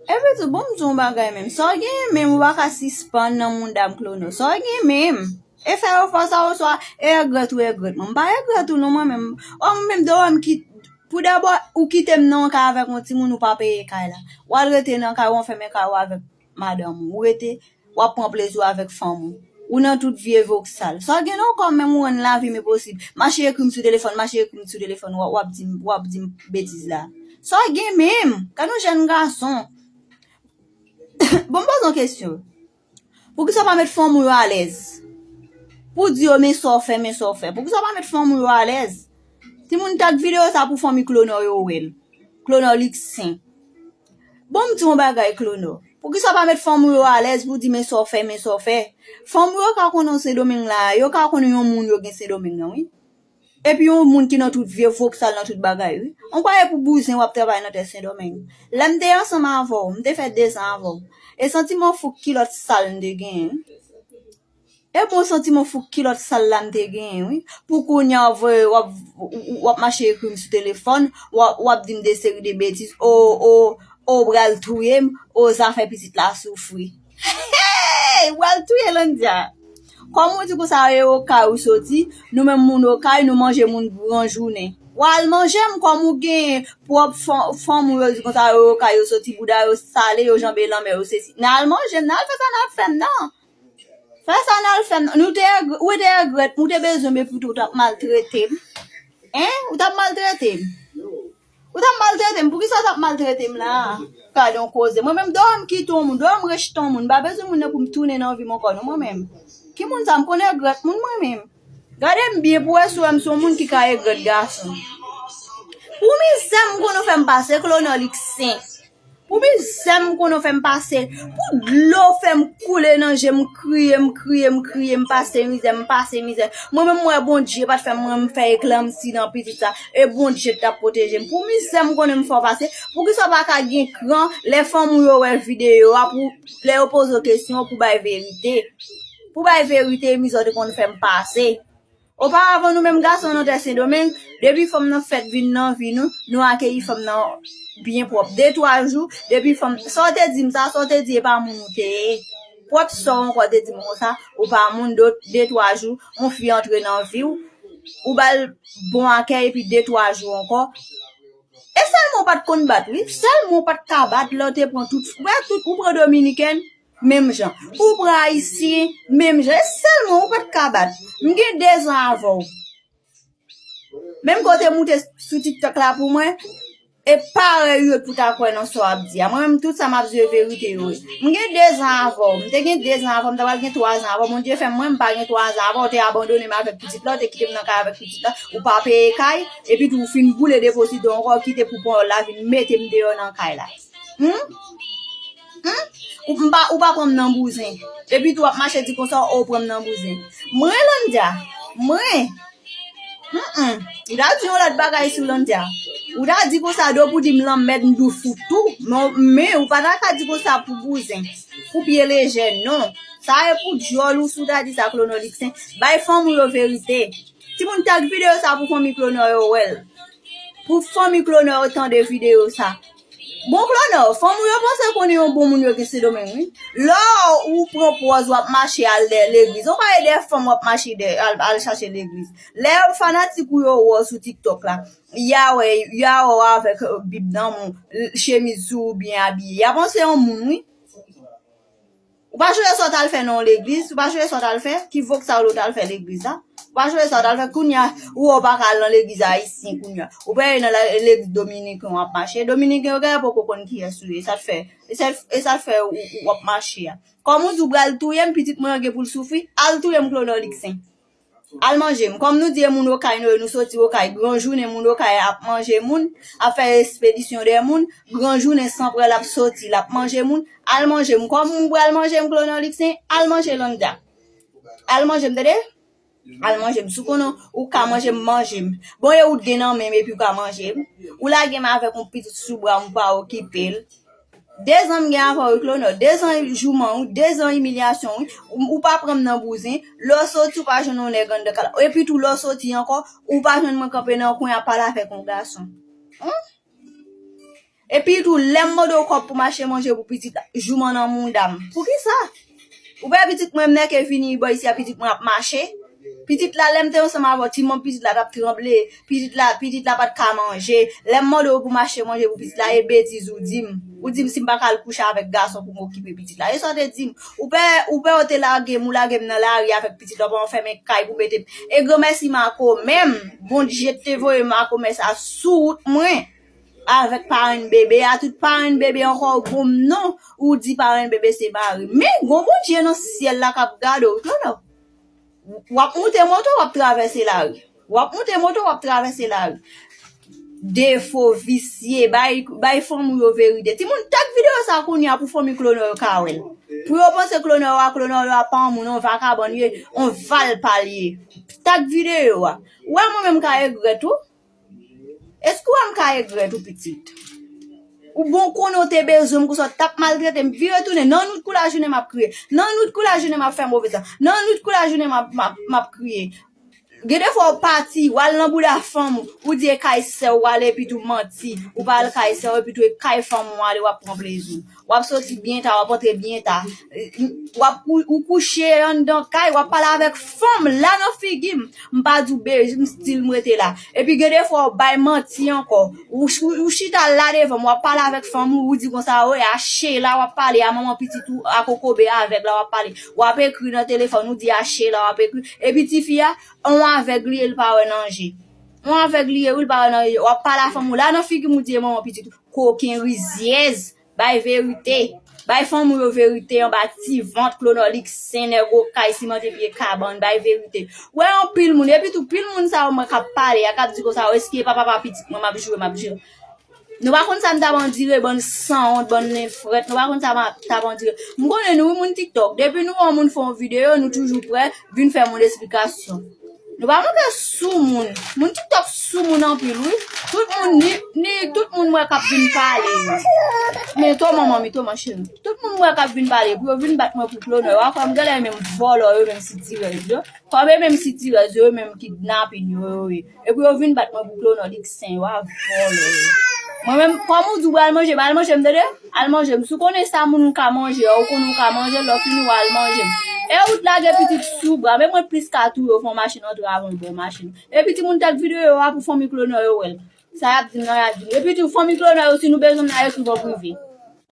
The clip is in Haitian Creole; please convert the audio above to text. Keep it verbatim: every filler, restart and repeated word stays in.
Epi tou, bon, m di yon bagay menm. Sa w gen menm, ou pa ka sispann nan mouda m, Klonò. Sa w gen menm? E fè yo fòs a oswa e regrèt ou regrèt mwen. M pa regrèt ou non, mwen menm. Ò, mwen menm, de wè m kit-, pou dabò, ou kite m nan yon kay avèk yon timoun, ou pa peye kay la. W al rete nan kay, w anfèmen kay ou avèk madanm ou. Ou rete, w ap pran plezi w avèk fanm ou. Ou nan tout vye voksal. Sa w gen nan kò w menm, ou rann lavi m enposib. Mache ekri m sou telefòn, mache ekri m sou telefòn, w ap, w ap di m, w ap di m betiz la. Sa w gen menm? Gad yon jèn gason. Bon, m poze yon kesyon. Poukisa w pa met fanm ou yo alèz? Pou di yo men sa w fè, men sa w fè. Poukisa w pa met fanm ou yo alèz? Timoun, tag videyo sa pou fanmi Klonò yo wè l. Klonò Liksen. Bon, m di yon bagay, Klonò. Poukisa w pa met fanm ou yo alèz pou di men sa w fè, men sa w fè? Fanm ou yo ka konn nan Sendomeng la, yo ka konn yon moun yo gen Sendomeng nan, wi. Epi yon moun ki nan tout vye voksal nan tout bagay, wi. Ou kwè e pou bouzen w ap travay nan tè Sendomeng? Lè m te ansanm avè w, m te fè dezan avè w. E santiman fouk kilòt sal m te genyen, wi. E bon santiman fouk kilòt sal la m te genyen, wi. Pou kounye a, w ap, w ap, w ap mache ekri m sou telefòn, w ap, w ap di m de seri de betiz, o, o, o, w pral touye m, o, zafè pitit la soufri. Hey! W pral touye Landia. Kòm ou di konsa, e Okay ou soti, nou menm moun Okay, nou manje moun gran jounen. W al manje m kòm ou gen pwòp fan-, fanm ou yo di konsa, e Okay yo soti, bouda yo sale, yo janbe lanmè, yo sesi. N al manje m, n al fè sa n ap fè m nan. Fè sa n al fè m nan. Nou te, ou te regrèt, ou te bezwen m, epi tou, ou t ap maltrete m. Hein? Ou t ap maltrete m. Ou t ap maltrete m. Poukisa w t ap maltrete m la? Gade yon koze. Mwen menm, dò m kite yon moun, dò m rejte yon moun. M pa bezwen moun nan pou m tounen nan vi m ankò, non, mwen menm. Ki moun sa? M konn regrèt moun, mwen menm. Gade m byen pou wè si w wè m se yon moun ki ka regrèt gason. Pou mizè m konn ou fè m pase, Klonò Liksen. Pou mizè m konn ou fè m pase. Pou dlo fè m koule nan je m, kriye, m kriye, m kriye, m pase mizè, m pase mizè. Mwen menm, m wè Bondye pa t fè m, mwen, m fè eklamsi nan pitit sa. E Bondye t ap pwoteje m. Pou mizè m konnen m fè w pase. Poukisa w pa ka gen kran lè fanmi w yo wè videyo a, pou lè yo poze w kesyon, pou bay verite? Pou bay verite, mizè w te konn fè m pase. Oparavan, nou menm gason nan tè Sendomeng, depi fanm nan fèt vin nan vi nou, nou akeyi fanm nan byen pwòp. De, twa jou, depi fanm, sa w te di m sa, sa w te di, e pa moun ou te ye. Pwòp sè w ankò te di m konsa, ou pa moun, de, de, twa jou, yon fi antre nan vi w, ou ba l bon akèy, epi de, twa jou ankò. E sèlman w pa t konn bat, wi. Sèlman w pa t ka bat, lè w te pran tout, ou pran tout, ou pran Dominiken, menm jan. Ou pran Ayisyen, menm jan. E sèlman ou pa t ka bat. M gen dezan avè w. Menm kote moute sou TikTok la pou mwen, e parèy ou yo pou ta kwè nan sa w ap di a. Mwen menm, tout sa m ap di yo verite yo ye. M gen dezan avè w. M te gen dezan avè w, m ta pral gen twazan avè w. Bondye fè m, mwen, m pa gen twazan avè w. Ou te abandone m avèk pitit la, ou te kite m nan kay avèk pitit la. Ou pa peye kay, epi tou ou fin boule depo sou do ankò, ou kite pou ponyòl la vin mete m deyò nan kay la. Hmm? Hmm? Ou m pa, ou pa pran m nan bouzen. Epi tou w ap mache di konsa, ou pran m nan bouzen. Mwen, Landia, mwen. Hmm. Ou ta di yon lòt bagay sou Landia. Ou ta di konsa, do pou di m lanmèd, m di w fout tou. Men, men ou pa ta ka di konsa pou bouzen. Pou pye lejè, non. Sa e pou dyòl ou, si w ta di sa, Klonò Liksen. Bay fanmi w yo verite. Timoun, tag videyo sa pou fanmi Klonò yo wè l. Pou fanmi Klonò yo tande videyo sa. Bon, Klonò, fanmi w yo panse konnen yon bon moun yo gen Sendomeng, wi. Lè ou pran pòz w ap mache al dèyè legliz. Ou pa wè dèyè fanm w ap mache dèyè, al, al chache legliz. Lè fanatik ou yo wè w sou TikTok la, y a wè, y a wè w avèk, euh, Bib nan men w, chemiz sou ou, byen abiye. Y a panse yon moun, wi. Ou pa sonje sa w t al fè nan yon legliz? Ou pa sonje sa w t al fè? Ki voksal ou t al fè legliz la? Ou pa sonje sa w t al fè? Kounye a, ou wè w pa ka al nan legliz ayisyen kounye a. Ou prale nan la, legliz dominiken w ap mache. Dominiken yo genlè poko konn kiyès ou ye. E sa k fè, e sa, e sa k fè ou, ou w ap mache a. Kòm ou di w pral touye m, pitit mwen an gen pou l soufri, al touye m, Klonò Liksen. Al manje m. Kòm nou di e moun Okay nou ye, nou soti Okay. Gran jounen moun Okay ap manje moun, ap fè espedisyon dèyè moun. Gran jounen san prè l ap soti, l ap manje moun. Al manje m. Kòm ou pral manje m, Klonò Liksen, al manje Landia. Al manje m, tande? Al manje m. Si w konnen ou ka manje m, manje m. Bon, e ou t gen nan men m epi w ka manje m. Ou lage m avèk yon pitit sou bra m, ou pa okipe l. Dezan m gen avè w, wi, Klonò. Dezan jouman, wi. Dezan imilyasyon, wi. Ou, ou pa pran m nan bouzen. Lè w soti, ou pa jwenn yon nèg anndan kay la. Epi tou, lè w soti ankò, ou pa jwenn mwen kanpe nan kwen ap pale avèk yon gason. Hum? Epi tou, lè m mande w kòb pou m achte manje pou pitit la, jouman nan mouda m. Poukisa? Ou pa wè pitit mwen m nèke vini bò isi a, pitit mwen ap mache. Pitit la, lè m te ansanm avè w, ti manm pitit la t ap tranble. Pitit la, pitit la pa t ka manje. Lè m mande w pou m achte manje pou pitit la, e betiz ou di m. Ou di m si m pa ka al kouche avèk gason pou m okipe pitit la. E sa w te di m. Ou pè, ou pè w te lage m, ou lage m nan lari avèk pitit la, w pa anfèmen kay pou mete m. E granmèsi Mako menm, Bondye te voye makomè sa sou wout mwen avèk parenn bebe a, tout parenn bebe ankò gon m non, ou di parenn bebe se mari. Men gon Bondye nan syèl la k ap gade w, Claude. W ap moute moto, w ap travèse lari. W ap moute moto, w ap travèse lari. Defo, visye, bay, bay fanmi w yo verite. Timoun, tag videyo sa kounye a pou fanmi Claude yo ka wè l. Pou yo panse Claude yo a, Claude yo a pa yon moun, yon vakabann ye, yon valpa l ye. Tag videyo a. Ou wè mwen menm ka regrèt ou? Èske w wè m ka regrèt ou pitit? Ou bon konnen w te bezwen m konsa, w t ap maltrete m, vire tounen, nan nwit kou lajounen m ap kriye, nan nwit kou lajounen m ap fè move tan, nan nwit kou lajounen m ap, m ap, m ap kriye. Gen defwa w pati, w al nan bouda fanm ou, ou di e kay sè w w ale epi tou manti, ou pa al kay sè w epi tou e kay fanm ou w ale w ap pran plezi w. W ap soti byen ta, w ap antre byen ta. W ap kou- ou kouche anndan kay, w ap pale avèk fanm la nan figi m. M pa di w bezi m, still m rete la. Epi gen defwa w bay manti ankò. Ou, ou, ou chita la devan m, w ap pale avèk fanm ou, ou di konsa, o, a Sheila w ap pale, a manman pitit ou, a kokobe avèg la w ap pale. W ap ekri nan telefòn, ou di a Sheila w ap ekri. Epi tifi a, yon avèg li ye, l pa wè nan je. Yon avèg li ye, wi, l pa wè nan je. W ap pale a fanm ou la nan figi m, ou di e manman pitit ou. Koken rizyèz. Bay verite. Bay fanmi w yo verite anba ti vant, Claude Nolix, sen nèg okay, simante pye kabann, bay verite. Wè anpil moun, epi tou pil moun sa yo mwen k ap pale a, k ap di konsa, èske e pa papa pitit mwen m ap joure, m ap joure. Nou pa konn sa m t ap andire, bann sanwont, bann nenfrèt, nou pa konn sa m t ap andire. M konnen nou, wi, moun TikTok, depi nou wè yon moun fè yon videyo, nou toujou prè vin fè moun esplikasyon. Nou pa manke sou moun. Moun TikTok sou moun anpil, wi. Tout moun, ni, ni tout moun mwen k ap vin pale. Men to manman, mi to man cheri. Tout moun mwen k ap vin pale, pou yo vin bat mwen pou Claude Nolix. W ap wè m genlè menm vòlò yo, menm sitirèz yo. Kòm e menm sitirèz yo, menm kidnapin yo, yo ye. Epi yo vin bat mwen pou Claude Nolix, yo a vòlò yo. Mwen menm, kòm ou di w pral manje, m al manje m, tande? Al manje m. Si w konnen sa moun ka manje a, ou konnen w ka manje l, lè w fini w al manje m. E ou t lage pitit sou bra, men mwen plis ka touye w fè yon machin antre avan w bwè machin. Epi timoun tag videyo a pou fanmi Claude Nolix yo wè l. Sa y ap di m nan y ap di m. Epi tou fanmi Claude Nolix yo, si nou bezwen m nan ekri m an prive.